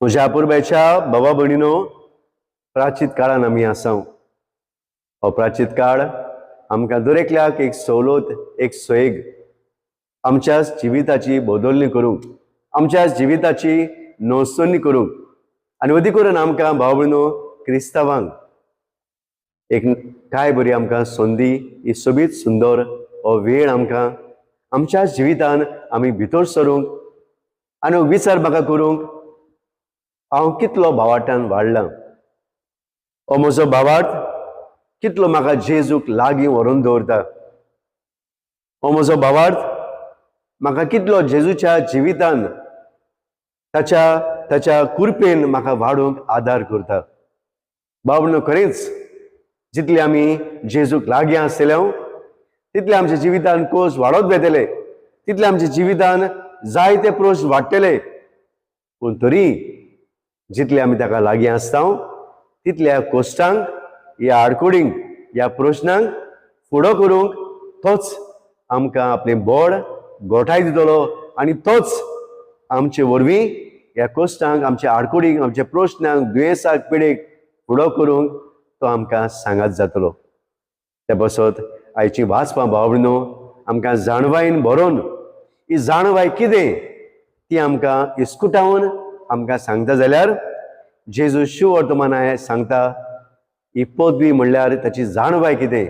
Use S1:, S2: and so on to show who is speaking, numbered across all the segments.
S1: म्हज्या अपुरबायेच्या भावा भयणीनो, प्राचीत काळान आमी आसा. हो प्राचीत काळ आमकां दरेकल्याक एक सवलत, एक सोयेग आमच्या जिविताची बदलणी करूंक, आमच्या जिविताची नवसणी करूंक आनी अदीक करून आमकां भाव भयणो क्रिस्तांवांक एक काय बरी आमकां संदी. ही सोबीत सुंदर हो वेळ आमकां आमच्या जिवितान आमी भितर सरूंक आनी हो विचार म्हाका करूंक, हांव कितलो भावार्थान वाडलां, हो म्हजो भावार्थ कितलो म्हाका जेजूक लागीं व्हरून दवरता, हो म्हजो भावार्थ म्हाका कितलो जेजूच्या जिवितान ताच्या ताच्या कृपेन म्हाका वाडोवंक आदार करता. बाबनो, खरेंच जितले आमी जेजूक लागीं आसतले तितले आमच्या जिवितान कोस वाडत वेतले, तितले आमच्या जिवितान जायते प्रश्न वाडटले. पूण तरी जितले आमी ताका लागीं आसता तितल्या कोश्टांक, ह्या आडकुडींक, ह्या प्रश्नांक फुडो करूंक तोच आमकां आपलें बोड गोठाय दितलो आनी तोच आमचे वरवीं ह्या कोश्टांक, आमच्या आडकुडींक, आमच्या प्रश्नांक, दुयेंसाक, पिडेक फुडो करूंक तो आमकां सांगात जातलो. ते बसत आयची वाचपां, भाव, आमकां जाणवायेन भरोन ही जाणवाय कितें ती आमकां इस्कुटावन आमकां सांगता जाल्यार जेजू शुवर्तमाना सांगता, ही पदवी म्हणल्यार ताची जाणवाय कितें?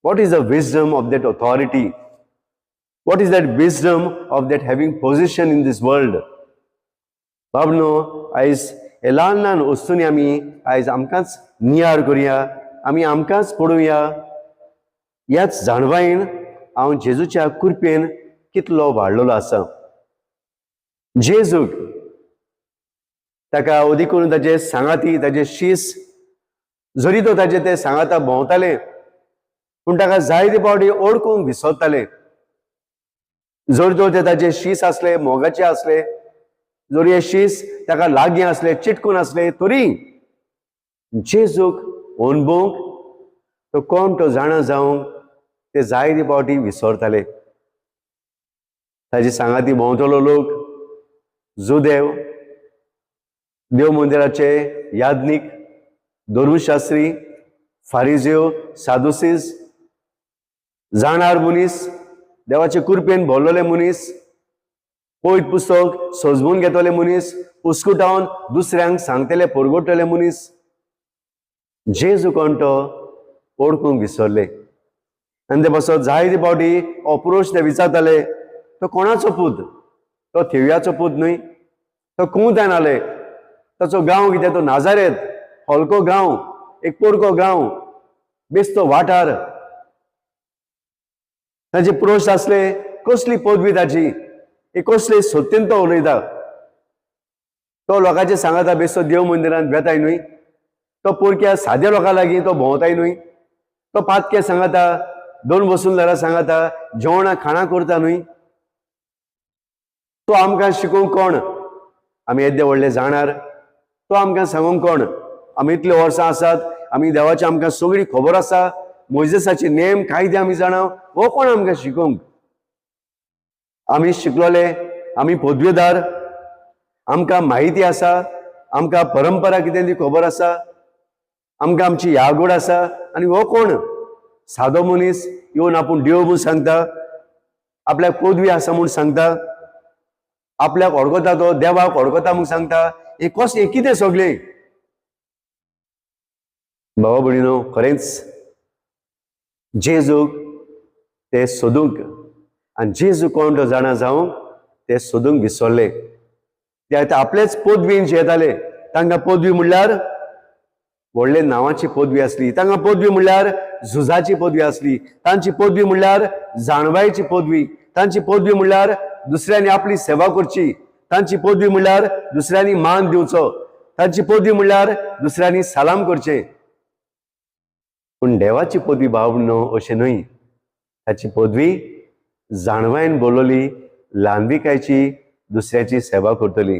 S1: What is the wisdom of that authority? What is that wisdom of that having position in this world? बाबनो, आयज हे ल्हान ल्हान वस्तूंनी आमी आयज आमकांच नियार करुया, आमी आमकांच पळोवया. ह्याच जाणवायेन हांव जेजूच्या कृपेन कितलो वाडलेलो आसा. जेजूक ताका अदीक करून ताजे सांगाती, ताजे शीस, जरी तो ताजे ते सांगाता भोंवताले पूण ताका जायते फावटी ओळखूंक विसरताले. जर तर ते ताजे शीस आसले, मोगाचे आसले, जर हे शीस ताका लागीं आसले, चिटकून आसले, तरी जेजूक अणभवंक, तो कोण तो जाणा जावंक ते जायते फावटी विसरताले. ताजे सांगाती भोंवतलो लोक, जुदेव, देव मंदिराचे याज्ञीक, धर्मशास्त्री, फारिज्यो, सादुसीस, जाणार मनीस, देवाचे कृपेन भरलेले मनीस, पवित्र पुस्तक सजवून घेतले मनीस, उस्कुटावन दुसऱ्यांक सांगतले, परगटतले मनीस, जेजू कोण तो ओळखूंक विसरले. आनी ते पासत जायते फावटी अप्रोच ते विचारताले, तो कोणाचो पूत? तो थेवयाचो पूत न्हय? तो कुंवतान आले? ताचो गांव कितें? तो नाजारेत, हलको गांव, एक पोरको गांव, बेस्तो वाठार. ताचे प्रश्न आसले, कसली पदवी ताची, एक कसली सत्तेन तो उलयता? तो लोकांचे सांगता बेस्तो देव मंदिरांत वेताय न्हय? तो पोरक्या साद्या लोकां लागीं तो भोंवताय न्हय? तो पातके सांगता, दोन वसुंधरा सांगता, जेवणां खाणां करता न्हय? तो आमकां शिकोवंक कोण? आमी येदे व्हडले जाणार, तो आमकां सांगूंक कोण? आमी इतले वर्सां आसात, आमी देवाची आमकां सगळी खबर आसा, मोयजेसाचे नेम कायदे आमी जाणा, हो कोण आमकां शिकोवंक? आमी शिकलोले, आमी पदवेदार, आमकां म्हायती आसा, आमकां परंपरा कितें ती खबर आसा, आमकां आमची यागोड आसा. आनी हो कोण सादो मनीस येवन आपूण देव म्हूण सांगता, आपल्याक पदवी आसा म्हूण सांगता, आपल्याक वळखता, तो देवाक वळखता म्हूण सांगता. हें कशें? हें कितें सगळें? भावा भयणीनो, खरेंच जेजूक ते सोदूंक आनी जेजू कोण तो जाणा जावंक ते सोदूंक विसरले. ते आतां आपलेच पदवीन येताले. तांकां पदवी म्हणल्यार व्हडले नांवाची पदवी आसली. तांकां पदवी म्हणल्यार झुजाची पदवी आसली. तांची पदवी म्हणल्यार जाणवायची पदवी. तांची पदवी म्हणल्यार दुसऱ्यांनी आपली सेवा करची. तांची पदवी म्हणल्यार दुसऱ्यांनी मान दिवचो. तांची पदवी म्हणल्यार दुसऱ्यांनी सलाम करचें. पूण देवाची पदवी, भाव न्हू, अशें न्हय. ताची पदवी जाणवायन बोलवली, ल्हानविकायची, दुसऱ्याची सेवा करतली.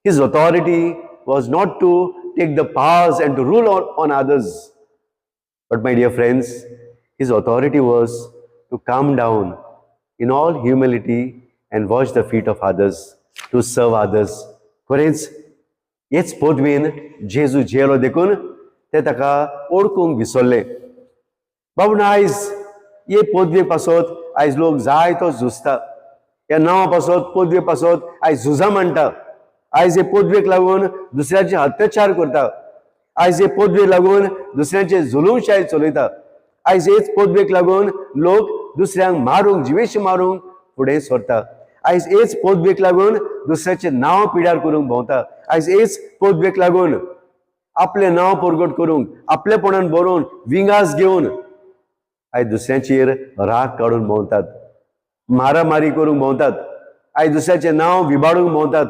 S1: His authority was not to take the powers and to rule on others, but, my dear friends, his authority was to come down in all humility and wash the feet of others, to serve others. खरेंच. हेच पदवेन जेजू जियेलो देखून ते ताका ओळखूंक विसरले. बाबू, आयज हे पदवे पासत आयज लोक जायतो झुजता. ह्या नांवा पासत, पदवे पासत आयज झुजां मांडटा. आयज हे पदवेक लागून दुसऱ्याचे अत्याचार करता. आयज हे पदवेक लागून दुसऱ्यांचे जुलूमशाय चलयता. आयज हेच पदवेक लागून लोक दुसऱ्यांक मारूंक, जिवेशी मारूंक फुडें सरता. आयज हेच पदवेक लागून दुसऱ्याचें नांव पिड्यार करूंक भोंवता. आयज हेच पदवेक लागून आपलें नांव परगट करूंक, आपलेपणान बरोवन विंगास घेवन आयज दुसऱ्यांचेर राग काडून भोंवतात, मारामारी करूंक भोंवतात. आयज दुसऱ्याचें नांव विबाडूंक भोंवतात.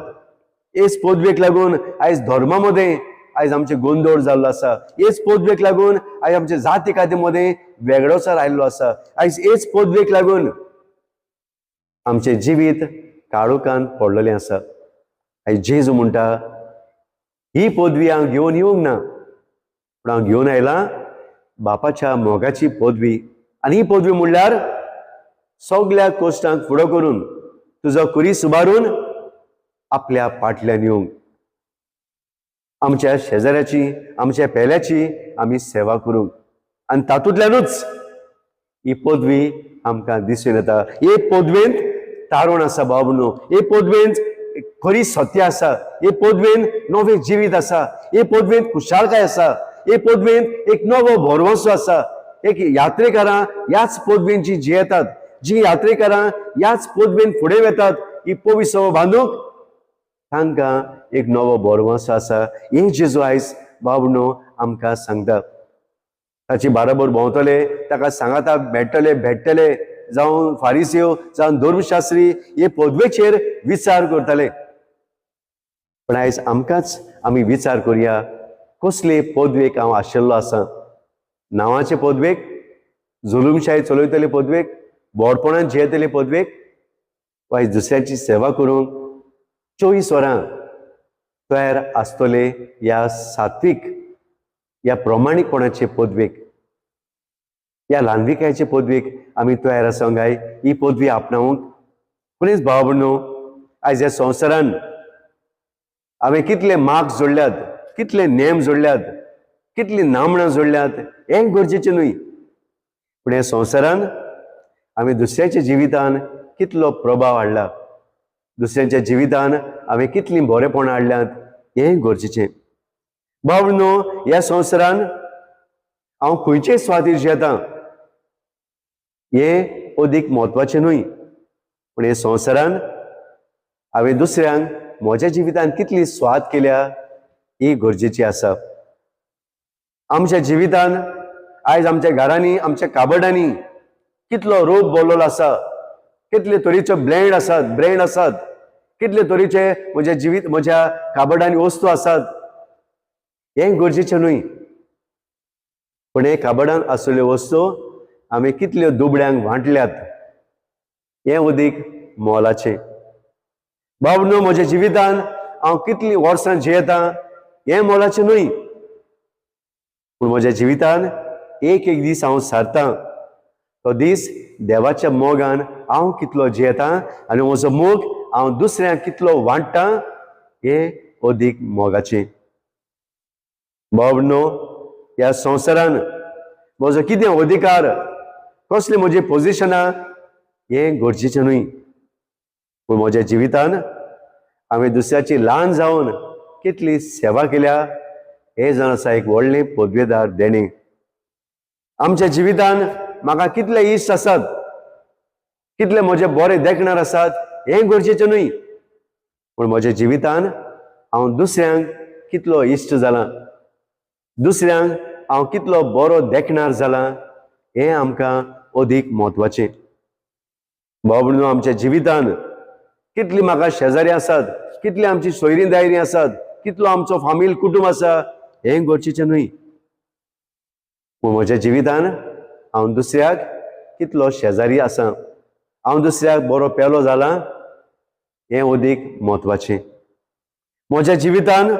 S1: हेच पदवेक लागून आयज धर्मा मदें आयज आमचें गोंदळ जाल्लो आसा. हेच पदवेक लागून आयज आमच्या जाती काती मदें वेगळोचार आयिल्लो आसा. आयज हेच पदवेक लागून आमचें जिवीत काळोखान पडलेलें आसा. आयज जेजू म्हणटा, ही पदवी हांव घेवन येवंक ना, पूण हांव घेवन आयलां बापाच्या मोगाची पदवी. आनी ही पदवी म्हणल्यार सगल्या कश्टांक फुडो करून, तुजो कुरीस उबारून आपल्या पाटल्यान येवंक, आमच्या शेजाऱ्याची, आमच्या पेल्याची आमी सेवा करूंक. आनी तातूंतल्यानूच ही पदवी आमकां दिसून येता. हे पदवेंत तारण आसा बाबू, हे पदवेंत खरी सत्य आसा, हे पदवेंत नवें जिवीत आसा, हे पदवेंत खुशालकाय आसा, हे पदवेंत एक नवो भरवंसो आसा. एक यात्रेकारां ह्याच पदवेन जी जियेतात, जी यात्रेकारां ह्याच पदवेन फुडें वेतात ही पविसो बांदूंक, तांकां एक नवो भरवंसो आसा. हे जेजू आयज बाबनो आमकां सांगता. ताची बाराबर भोंवतले, ताका सांगाता भेटतले भेटतले, जावं फारिस्यो जावं धर्मशास्त्री हे पदवेचेर विचार करताले. पण आयज आमकांच आमी विचार करुया, कसले पदवेक हांव आशिल्लो आसा? नांवाचे पदवेक, जुलूमशाही चलयतले पदवेक, बोडपणान जियेतले पदवेक, वा दुसऱ्याची सेवा करूंक 24 वरां तयार आसतले ह्या सात्वीक, ह्या प्रमाणीकपणाचे पदवेक, ह्या ल्हानविकायचे पदवेक आमी तयार आसा काय ही पदवी आपणावंक? कोणीच भाव भयणो, आयज ह्या संवसारान हांवें कितले मार्क्स जोडल्यात, कितले नेम जोडल्यात, कितली नामणां जोडल्यात हें गरजेचें न्हय, पूण ह्या संवसारान आमी दुसऱ्याच्या जिवितान कितलो प्रभाव हाडला, दुसऱ्यांच्या जिवितान हांवें कितलीं बरेपणां हाडल्यात हें गरजेचें. भाव न्हू, ह्या संवसारान हांव खंयचे सुवातेर जियेतां हें अदीक म्हत्वाचें न्हय, पूण हे संवसारान हांवें दुसऱ्यांक म्हज्या जिवितान कितली स्वाद केल्या ही गरजेची आसा. आमच्या जिवितान आयज आमच्या घरांनी, आमच्या काबडांनी कितलो रोग बोल्लोलो आसा, कितले तरेचे ब्लँड आसात, ब्रँड आसात, कितले तरेचे म्हज्या जिवीत, म्हज्या काबडांनी वस्तू आसात हें गरजेचें न्हय, पूण हे काबडान आशिल्ल्यो वस्तू आमी कितल्यो दुबळ्यांक वांटल्यात हें अदीक मोलाचें. बाब न्हू, म्हज्या जिवितान हांव कितलीं वर्सां जियेतां हें मोलाचें न्हय, पूण म्हज्या जिवितान एक एक दीस हांव सारतां तो दीस देवाच्या मोगान हांव कितलो जियेतां आनी म्हजो मोग हांव दुसऱ्यांक कितलो वांट्टां हें अदीक मोगाचें. बाब न्हू, ह्या संवसारान म्हजो कितें अधिकार, कसले म्हजी पोजिशनां हें गरजेचें न्हय, पूण म्हज्या जिवितान हांवें दुसऱ्याची ल्हान जावन कितली सेवा केल्या हें जावन आसा एक व्हडलें पदवेदार देणें. आमच्या जिवितान म्हाका कितले इश्ट आसात, कितले म्हजे बरे देखणार आसात हें गरजेचें न्हय, पूण म्हज्या जिवितान हांव दुसऱ्यांक कितलो इश्ट जाला, दुसऱ्यांक हांव कितलो बरो देखणार जाला हें आमकां अदीक म्हत्वाचें. बाबू, आमच्या जिवितान कितली म्हाका शेजारी आसात, कितली आमची सोयरीं दायरीं आसात, कितलो आमचो फामील कुटूंब आसा हें गरजेचें न्हय, पूण म्हज्या जिवितान हांव दुसऱ्याक कितलो शेजारी आसा, हांव दुसऱ्याक बरो पेलो जाला हें अदीक म्हत्वाचें. म्हज्या जिवितान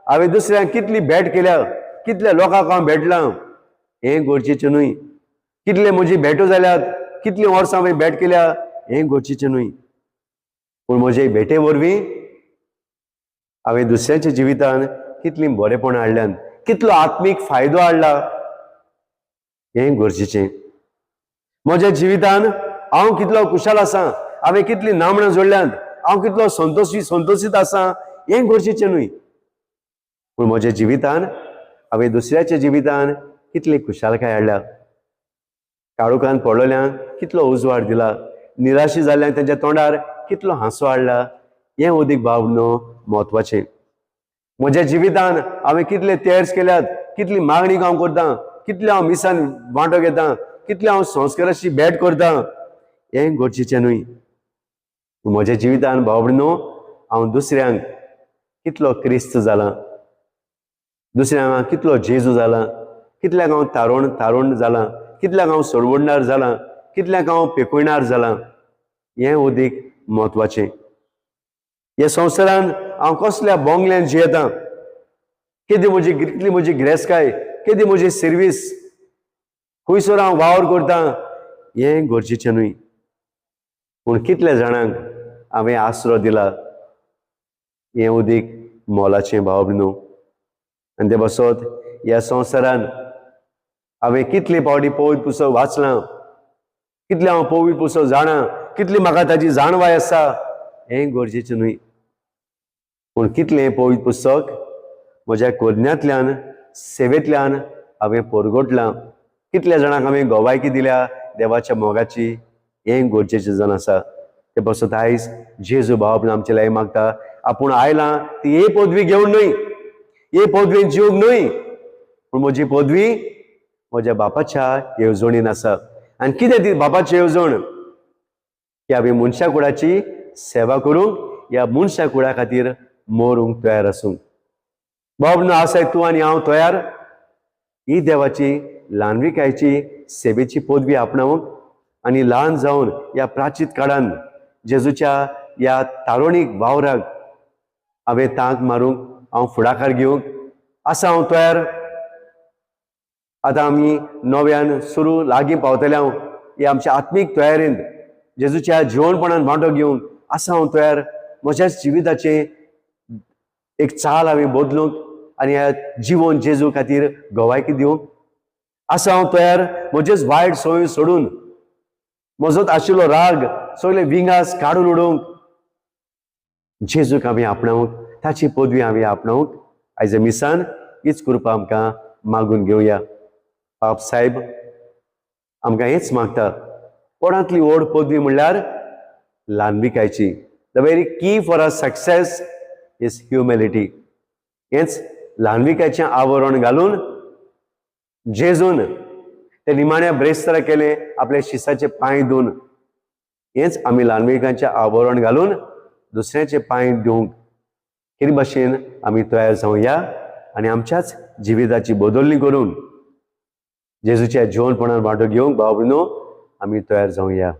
S1: हांवें दुसऱ्यांक कितली भेट केल्या, कितल्या लोकांक हांव भेटलां हें गरजेचें न्हय, कितले म्हजी भेटो जाल्यात, कितलीं वर्सां हांवें भेट केल्या हें गरजेचें न्हय, पूण म्हजे भेटे वरवीं हांवें दुसऱ्यांच्या जिवितान कितलीं बरेपणां हाडल्यान, कितलो आत्मीक फायदो हाडला, हें गरजेचें. म्हज्या जिवितान हांव कितलो खुशाल आसा, हांवें कितलीं नामणां जोडल्यांत, हांव कितलो संतोशी संतोशीत आसा, हें गरजेचें न्हय. पूण म्हज्या जिवितान हांवें दुसऱ्याच्या जिवितान कितली खुशालकाय हाडल्या, काळोखान पडलेल्यांक कितलो उजवाड दिला, निराशी जाल्ल्यांक तेंच्या तोंडार कितलो हांसो हाडला, हें अदीक भाव न्हू म्हत्वाचें. म्हज्या जिवितान हांवें कितले तेर्स केल्यात, कितली मागणी हांव करतां, कितले हांव मिसान वांटो घेता, कितले हांव संस्काराची भेट करतां, हें गरजेचें न्हय. म्हज्या जिवितान भाव न्हू हांव दुसऱ्यांक कितलो क्रिस्त जाला, दुसऱ्यांक हांव कितलो जेजू जाला, कितल्यांक हांव तारोण तारोण जालां, कितल्यांक हांव सोडवणदार जालां, कितल्यांक हांव पेकयणार जालां, हें अदीक म्हत्वाचें. ह्या संवसारान हांव कसल्या बोंगल्यान जियेतां, केदी म्हजी कितली म्हजी गिरेस्तकाय, केदी म्हजी सर्वीस, खंयसर हांव वावर करतां, हें गरजेचें न्हय. पूण कितल्या जाणांक हांवें आसरो दिला, हें अदीक मोलाचें भाव न्हू. आनी ते बसत ह्या संवसारान हांवें कितले फावटी पवित्र पुस्तक वाचलां, कितलें हांव पवित्र पुस्तक जाणा, कितली म्हाका ताची जाणवाय आसा, हें गरजेचें न्हय. पूण कितलें पवित्र पुस्तक म्हज्या करण्यांतल्यान सेवेंतल्यान हांवें परगटलां, कितल्या जाणांक हांवें गवायकी दिल्या देवाच्या मोगाची, हें गरजेचें जावन आसा. ते पासत आयज जेजू भाव आमचे लागीं मागता, आपूण आयलां ती हे पदवी घेवन न्हय, हे पदवेन जिवंक न्हय, पूण म्हजी पदवी म्हज्या बापाच्या येवजणीन आसा. आनी कितें ती बापाची येवजण? की हांवें मनशा कुळाची सेवा करूंक, ह्या मनशा कुळा खातीर मरूंक तयार आसूंक. बाब न्हू आसाय तूं आनी हांव तयार ही देवाची ल्हानविकायची सेवेची पदवी आपणावंक आनी ल्हान जावन ह्या प्राचीत काळान जेजूच्या ह्या तारुणीक वावराक हांवें तांक मारूंक, हांव फुडाकार घेवंक आसा हांव तयार? आतां आमी नव्यान सुरू लागीं पावतले हांव ही आमच्या आत्मीक तयारेंत जेजूच्या जिवनपणान वांटो घेवंक आसा हांव तयार? म्हज्याच जिविताचें एक चाल हांवें बदलूंक आनी ह्या जिवन जेजू खातीर गवायकी दिवंक आसा हांव तयार? म्हजेच वायट संवय सोडून, म्हजोच आशिल्लो राग सगळे विंगास काडून उडोवंक, जेजूक आमी आपणावंक, ताची पदवी आमी आपणावंक आयज मिसान हीच कृपा आमकां मागून घेवया. पाप साहेब आमकां हेच मागता, कोणांतली व्हड पदवी म्हणल्यार ल्हानविकायची. The very key for a success is humility. हेच ल्हानविकायचें आवरण घालून जेजून ते निमाण्या ब्रेस्तारा केलें आपल्या शिसाचे पांय धुवन. हेच आमी ल्हानविकांचें आवरण घालून दुसऱ्याचे पांय दिवंक कितें भाशेन आमी तयार जावया आनी आमच्याच जिविताची बदलणी करून जेजूच्या जिवनपणान वांटो घेवंक भाव भयणो आमी तयार जावया.